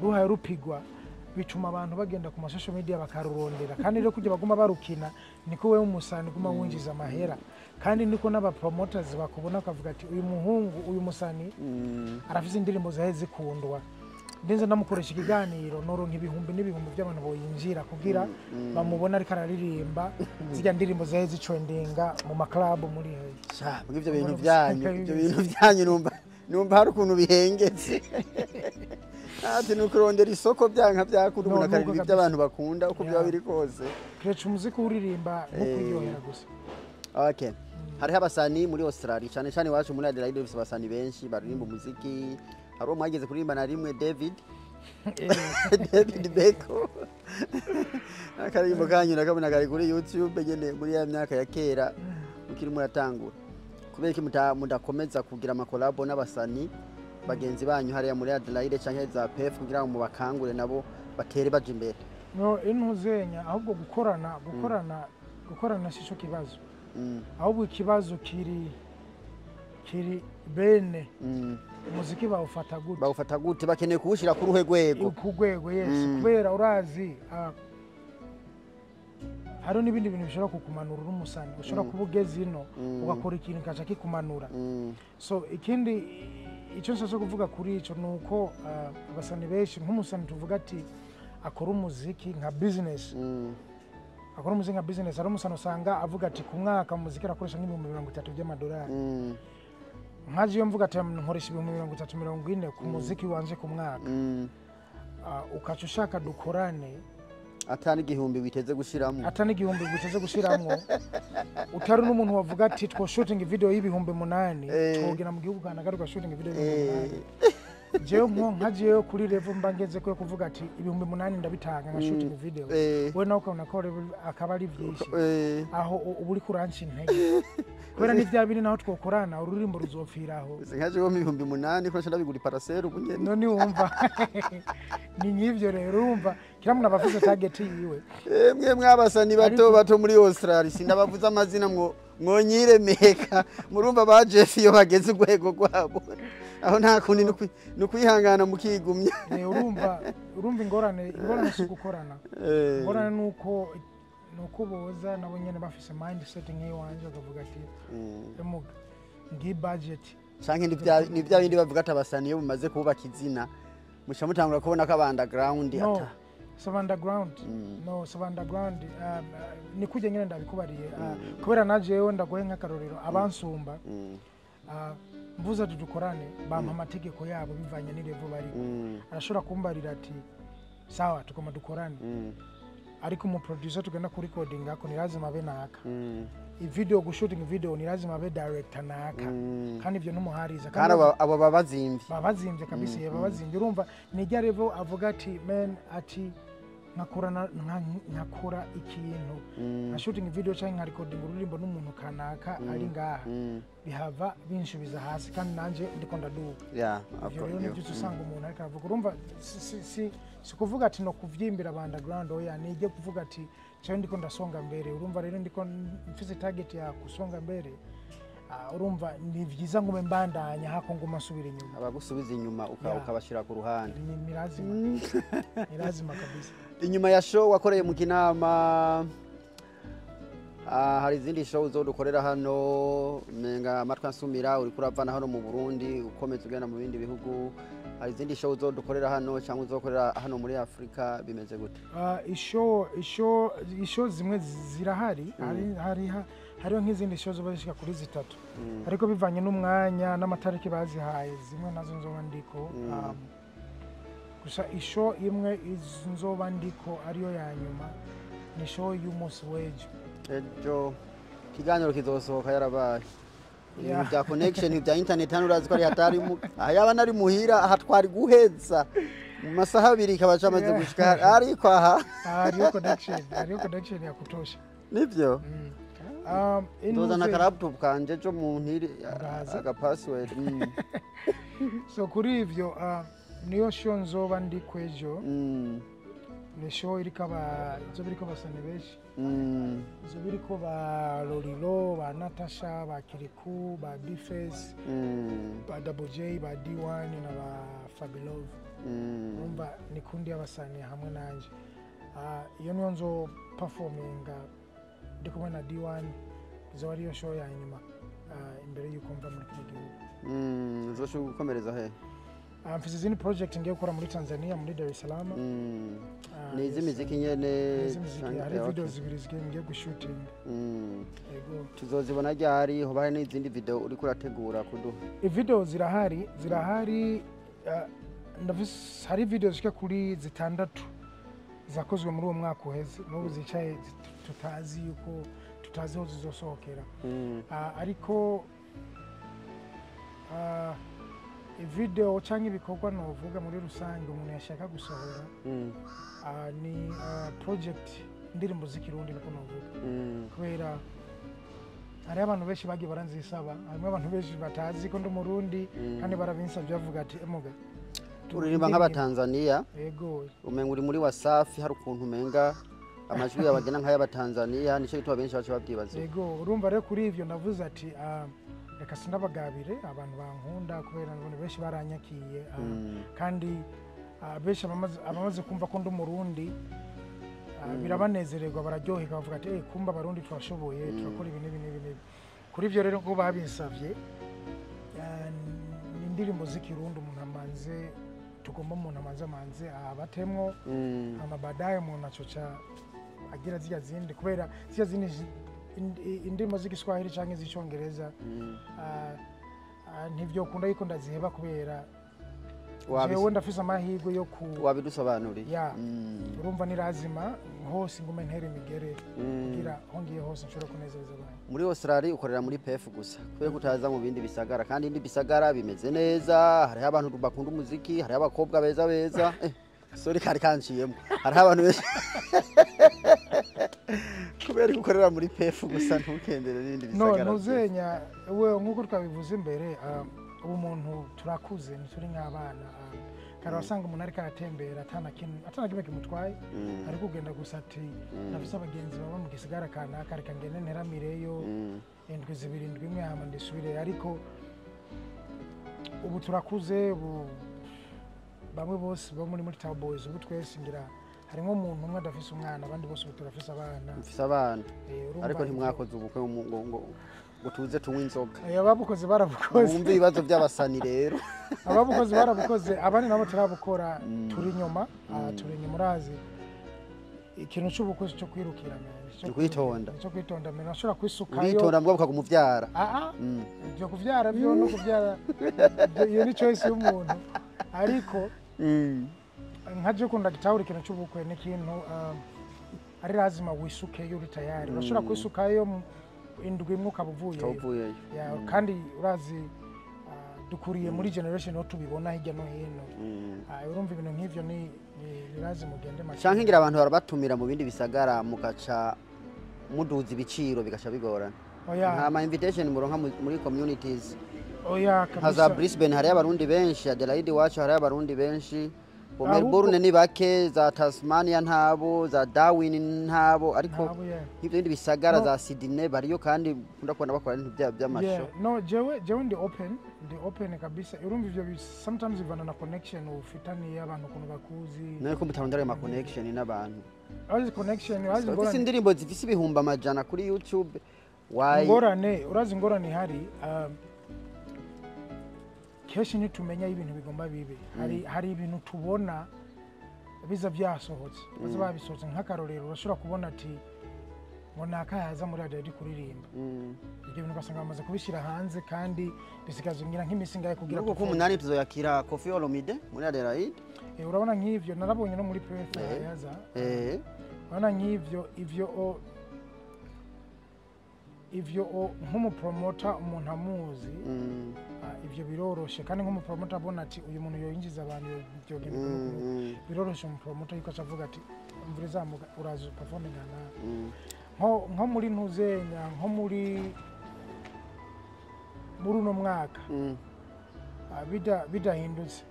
ruhaye rupigwa, bituma abantu bagenda ku ma social media bakarurondera, kandi rero kujya baguma barukina, niko wewe umusani uguma winjiza amahera, kandi niko n'aba promoters bakubona bakavuga ati uyu muhungu, uyu musani arafise indirimbo zahe zikundwa, ndetse ndamukoresha ikiganiro, noronka ibihumbi n'ibihumbi by'abantu boyinjira kugira bamubona ariko araririmba zirya ndirimbo zahe zitrendinga mu maklabu muri he. Sha, mbwa ivyo bintu byanyu, ivyo bintu byanyu numva hari ukuntu bihengetse. Ati ni ukurondera isoko byanka byakunda, No, umuntu akaririmba nuko ibyo abantu bakunda uko byaba Yeah. biri kose. Keretse umuziki uririmba nko kwiryohera gusa. Okay. Hariho abasani muri Australia, cyane cyane iwacu muri Adelaide dufise abasani benshi baririmba umuziki. Hari uwo mwageze kuririmba na rimwe, David Beko. Akaririmbo kanyu nakabona kari kuri YouTube nyene muri ya myaka ya kera ukiri muratangura. Kubera iki mudakomeza kugira amakolabo n'abasani bagenzi banyu hariya muri Adelaide canke za PF kugira ngo mubakangure nabo batere baja imbere? No, intuzenya ahubwo gukorana Gukorana sico kibazo, ahubwo ikibazo kiri bene umuziki bawufata gute. Bawufata gute, bakeneye kuwushira ku ruhe rwego? Ku rwego, yes. Kubera urazi, hariho n'ibindi bintu bishobora kukumanura uri umusani, ushobora kuba ugeze ino ugakora ikintu kikaca kikumanura. So ikindi icyo nshatse kuvuga kuri ico ni uko abasani benshi, nk'umusani tuvuga ati akora umuziki nka business, akora umuziki nka business, hari umusani usanga avuga ati ku mwaka mu muziki arakoresha nk'30,000 by'amadolari. Nkaje iyo mvuga ati nkoresha 30,000, 40,000 ku muziki wanje ku mwaka, ukaca ushaka dukorane ata n'igihumbi witeze gushiramo, ata n'igihumbi witeze gushiramwo, utari n'umuntu wavuga ati two shooting video y'8,000, twogera mu gihugu kanaka tuga shooting video y'8,000. Jewe nka jewe kuri level mba ngeze ko kuvuga ati 8,000 ndabitanga nka shooting video, we nawe ukabona ko akaba ari byinshi, aho uba uri kuranca intege kubera ni bya biri naho twokorana ururimbo ruzopfiraho. Nka jewe 8,000 ko ndabigura iparasera ubu nyene. None wumva ni nk'ivyo rero, urumva kila muntu aba afise target yiwe. Mwe mwabasani bato bato muri Australia sindabavuza amazina mwo mwonyiremeka, murumva ba Jeff iyo bageze urwego rwabo aho nta kundi nukwihangana mukigumya. Urumva ingorane si gukorana, ingorane nuko boza nabo nyene bafise mindset nk'iwanje bakavuga ati emuga ngi budget canke ni bya bindi bavuga ati abasani iyo bumaze kubaka izina muca mutangura kubona ko underground ata so underground no so underground ni kujya nyene ndabikubariye, kubera najewe ndagoye nk'akarorero abansumba mvuze ati dukorane bampa amategeko yabo bivanye n'ilevel bariko. Arashobora kumbarira ati sawa tukoma dukorane, ariko mu producer tugenda ku recording ako ni lazima abe naka, video gushooting video ni lazima abe director naka, kandi ivyo numuhariza kandi abo babazimvye kabisa, babazimvye. Urumva ni rya level avuga ati man ati nkakora nkakora ikintu nka shooting video cyangwa nka recording ururimbo n'umuntu kanaka ari ngaha, bihava binshubiza hasi kandi nanje ndiko ndaduka. Ivyo rero nivyo usanga umuntu ariko aravuga. Urumva si kuvuga ati no kuvyimbira underground, oya nijye kuvuga ati cyo ndiko ndasonga mbere. Urumva rero ndiko mfise target ya kusonga mbere, urumva ni vyiza ngume mbandanya hako nguma nsubira inyuma, abagusubiza inyuma ukabashira ku ruhande. Ni lazima ni lazima kabisa. Inyuma ya show wakoreye mu Kinama, hari izindi show uzodukorera hano, menga amatwi ansumira uri kuravana hano mu Burundi ukomeza ugenda mu bindi bihugu, hari izindi show uzodukorera hano cyangwa uzokorera hano muri Afrika bimeze gute? Ishow zimwe zirahari, hariho nk'izindi show zoba zishika kuri 3, ariko bivanye n'umwanya n'amatariki bazihaye zimwe nazo nzoba ndiko. Gusa ishow imwe nzoba ndiko ariyo ya nyuma ni show y'umunsi w'ejo. Ejo kiganiro kizosohoka yarabaye. Ibintu bya connection bya internet hano urazi ko ari hatari, yaba nari muhira aha twari guheza mu masaha 2 kabaca amaze gushika, ariko aha hariyo connection ya kutosha. Nivyo? Ndozana ka laptop kanje jo mu ntiri aga password. So kuri ivyo niyo show nzoba ndi kwejo. Ni show iriko izo basane benshi, izo biriko ba Lolilo, ba Natasha, ba Kiriku, ba Bface, ba Double J, ba D1 na ba Fabilove. Urumva ni kundi y'abasani hamwe nanje. Iyo niyo nzo performinga ndi kumwe na D1, izo ariyo show ya nyuma imbere yuko mva muri kino gihugu. Uzoshobora gukomereza he? Mfise izindi project ngiye gukora muri Tanzania, muri Dar es Salaam. Ni iz'imiziki nyene? Hari video zibiri ngiye gushooting. Yego. Tuzozibona ryari? Hoba hari n'izindi video uriko urategura kuduha? Video zirahari, ndafise hari video zishika kuri 6 zakozwe muri uwo mwaka uheze, n'ubu zicaye tutazi yuko tutazi aho zizosohokera. Ariko video cyangwa ibikorwa novuga muri rusange umuntu yashaka gusohora ni project indirimbo z'ikirundi niko novuga, kubera hari abantu benshi bagiye baranzisaba, harimo abantu benshi batazi ko ndi Umurundi kandi barabinsabye bavuga ati emuga uririmba nk'abatanzania. Yego. Umenga uri muri Wasafi, hari ukuntu umenga Amajwi yawe agenda nk'ay'abatanzaniya, nico gituma benshi baca babyibaza. Yego, urumva rero kuri ivyo navuze ati reka sindabagabire abantu bankunda, kubera nabone benshi baranyakiye, kandi benshi abamaze kumva ko ndi Umurundi, birabanezererwa, bararyoherwa, bavuga ati kumba Abarundi turashoboye, turakora ibi n'ibi n'ibi n'ibi. Kuri ivyo rero ko babinsavye, ni indirimbo z'Ikirundi umuntu amanze, tugomba umuntu amanze abatemwo, hama baadaye umuntu acoca agira zirya zindi, kubera zirya zindi indirimbo z'Igiswahili canke z'Icongereza, ntivyokunda yuko ndaziheba, kubera jewe ndafise amahirwe yo ku Wabidusobanuriye. Ya. Urumva ni lazima hose ngume ntera imigere, kugira aho ngiye hose nshobora kunezereza abantu. Muri Australia ukorera muri Perth gusa, kubera ko utaza mu bindi bisagara, kandi ibindi bisagara bimeze neza, hariho abantu bakunda umuziki, hariho abakobwa beza beza. Sorry, kari kanciyemo. Hariho abantu benshi. Kubera ko ukorera muri Perth gusa, ntukendere n'ibindi No, bisagara? ntuzenya we, nk'uko twabivuze imbere, ubu umuntu turakuze, ntituri nk'abana. Kare wasanga umuntu ariko aratembera atana kimwe kimutwaye, ariko kugenda gusa ati ndafise abagenzi baba mu gisigara kanaka, reka ngende nteramireyo indwi zibiri, indwi imwe, hama ndisubire. Ariko ubu turakuze, ubu bamwe bose bo muri Tower Boys, ubu twese ngira harimo umuntu umwe adafise umwana, abandi bose ubu turafise abana. Mufise abana? Urumva Ariko ntimwakoze ubukwe ngo tuze tunywe inzoga? Ababukoze barabukoze. Wumve ibibazo by'abasani rero. Ababukoze barabukoze, abandi nabo turabukora, turi inyuma, turi inyuma. Urazi ikintu c'ubukwe cyo kwirukira, man, Ni kwitonda. Cyo kwitonda, man, urashobora kwisukayo. Uritonda mbwa bukaguma uvyara. Ibyo kuvyara byo no kuvyara iyo ni choice y'umuntu, ariko nka je kunda gitahura ikintu c'ubukwe ni ikintu ari lazima wisukeyo uri tayari. Urashobora kwisukayo indwi imwe ukaba uvuyeyo. Uvuyeyo. Ya, kandi urazi dukuriye muri generation aho tubibona hirya no hino. Urumva ibintu nk'ivyo ni lazima ugende make. Canke ngira abantu barabatumira mu bindi bisagara, mugaca muduza ibiciro, bigaca bigorana. Oya. Nta ma invitation muronka muri communities Oya. nka za Kabisa. Brisbane? Hariyo Abarundi benshi, Adelaide iwacu hariyo Abarundi benshi, bo Ahubwo Melbourne ni bake, za Tasmania ntabo, za Darwin ntabo, ariko Ntabo, yeah. nk'ibyo bindi bisagara No. za Sydney bariyo, kandi nkunda kubona bakora ibintu by'amasho. Yeah, no, jewe ndi open, ndi open kabisa. Urumva ivyo sometimes bivana na connection ufitaniye abantu, ukuntu bakuzi. None ko mutarondera ayo ma connection n'abantu? Urazi connection, urazi Ufise ingorane. indirimbo zifise 100,000 kuri YouTube, why? Ingorane, urazi ingorane ihari, kenshi ntitumenya aho ibintu bigomba bibe. Hari ibintu tubona biza byasohotse, baza babisohotse. Nk'akarorero, urashobora kubona ati ngo naka yaza muri Adelaide kuririmba, ibyo bintu ugasanga bamaze kubishyira hanze, kandi bisigaje ngira nk'iminsi ingahe kugira Muri uku k'umunani tuzoyakira Koffi Olomide muri Adelaide. Urabona nk'ivyo narabonye no muri Perth yaza. Urabona nk'ivyo ivyo nk'umupromota umuntu amuzi, ivyo biroroshe. Kandi nk'umupromota abona ati uyu muntu yoyinjiza abantu, byogenda uku n'uku. Biroroshe umupromota yuko aca avuga ati imvura izamuka, uraza performinga nawe. Nko muri ntuzenya, nko muri uno mwaka, bidahindutse,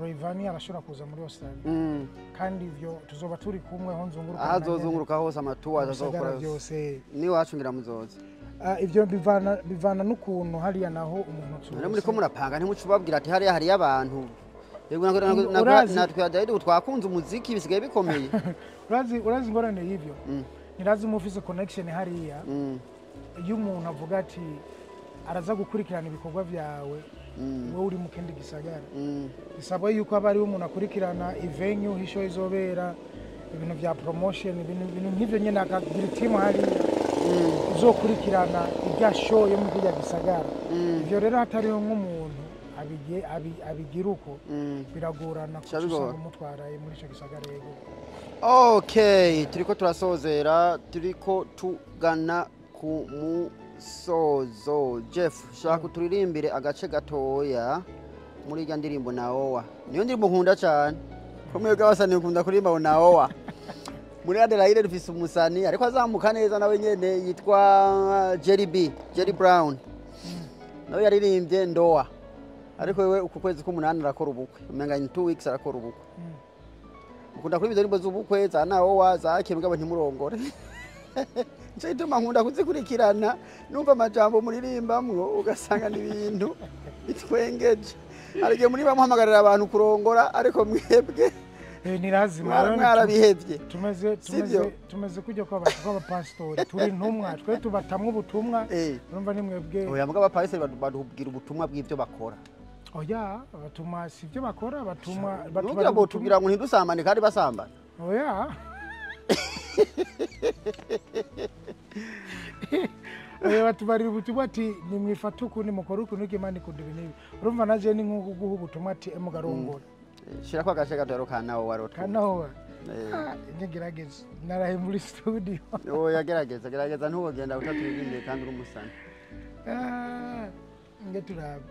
Rayvanny arashobora kuza muri Australia, kandi ivyo tuzoba turi kumwe ho nzunguruka Aho azozunguruka hose, amatuwa bisagara azokora byose. N'iwacu ngira muzoza. Ivyo bivana n'ukuntu hariya naho umuntu None muriko murapanga, ntimuce ubabwira ati hariya hariyo abantu? Yego, natwe Adelaide ubu twakunze umuziki, bisigaye bikomeye. Urazi ingorane y'ivyo, ntirazi uba ufise connection hariya. Iyo umuntu avuga ati araza gukurikirana ibikorwa byawe, wowe uri mu kindi gisagara, bisabwa yuko aba ariwe umuntu akurikirana ivenue aho ishow izobera, ibintu bya promotion, ibintu nk'ivyo nyene, akagira itimu hariya izokurikirana irya show yo mu kirya gisagara. Ivyo rero hatariho nk'umuntu abigira uko, biragorana Bica kuca bigora. usanga umutwaraye muri ico gisagara, yego. Okay, turiko turasozera, turiko tugana ku musozo. Jeff, shaka uturirimbire agace gatoya muri irya ndirimbo Naoa. Niyo ndirimbo nkunda cyane, ko mwebwe abasani mukunda kuririmba Naoa. Muri Adelaide dufise umusani ariko azamuka neza nawe nyene yitwa Jerry B, Jerry Brown, nawe yaririmbye Ndoa, ariko wewe uku kwezi k'umunani arakora ubukwe, umenga in 2 weeks arakora ubukwe. Mukunda kuri izo z'ubukwe za nawowa za mugabo ntimurongore. Nico gituma nkunda kuzikurikirana, numva amajambo muririmbamwo ugasanga ni ibintu bitwengeje. Hari igihe muri bamuhamagarira abantu kurongora, ariko mwebwe ni lazima mwarabihevye. Tumeze tumeze tumeze kujya kw'abapasitori, turi intumwa, twe tubatamwe ubutumwa. Urumva ni mwebwe. Oya, mugabo abapasitori badubwira ubutumwa bw'ivyo bakora. Oya, batuma si ibyo bakora, batuma Nugira bo tubwira ngo ntidusambane kandi basambana. Oya. Oya, batubarira ubutumwa ati nimwifate uku, nimukore uku, nuko Imana ikunda ibi n'ibi. Urumva naje ni nko kuguha ubutumwa ati emugarongora. Shirako agashe gato ka nawo waroto. Kanawa. Ngerageza narahe muri studio. Oya, gerageza gerageza, ntuwogenda utaturirimbiye kandi uri umusani. Nge turabe.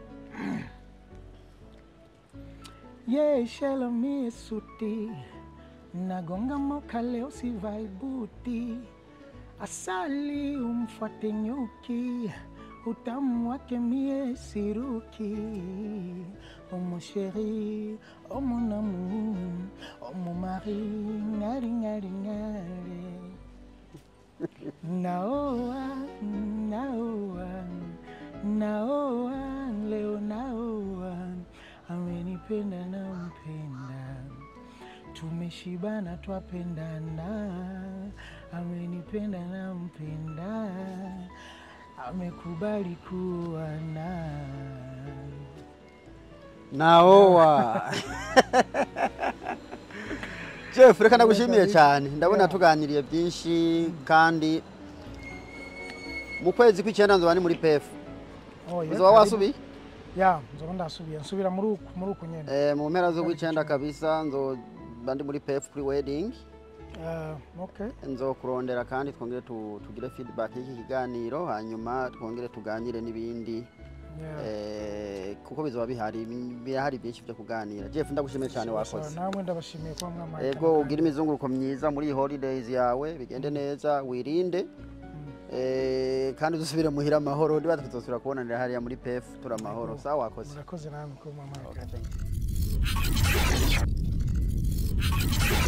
Ye shalom suti nagonga moka leo sivai buti asali umfuate nyuki utamu wake mie siruki. Oh mon chéri, oh mon amour, oh mon mari, ngari ngari ngari. Naoa, naoa, naoa, leo naoa. Amenipenda nampenda, tumeshibana twapendana. Amenipenda nampenda, amekubali kuwa na Naowa. Jeff, reka ndagushimiye cyane. Ndabona tuganiriye byinshi kandi mu kwezi kw'icyenda nzoba ni muri PF. Uzoba wasubiye? Ya, nzoba ndasubiye. Nsubira muri uku nyene. Mu mpera zo kw'icyenda kabisa nzoba ndi muri PF kuri wedding. Okay. Nzokurondera kandi twongere tugire feedback y'iki kiganiro, hanyuma twongere tuganire n'ibindi. Kuko bizoba bihari, birahari byinshi byo kuganira. Jeff, ndagushimiye cyane, wakoze. Namwe ndabashimiye kuba mwamaye. Ego, ugira imizunguruko myiza muri holidays yawe, bigende neza, wirinde. Kandi uzusubire muhira amahoro, ndiba tuzosubira kubonanira hariya muri PF tura amahoro. Sawa, wakoze. Murakoze namwe kuba mwamaye. Okay, thank you.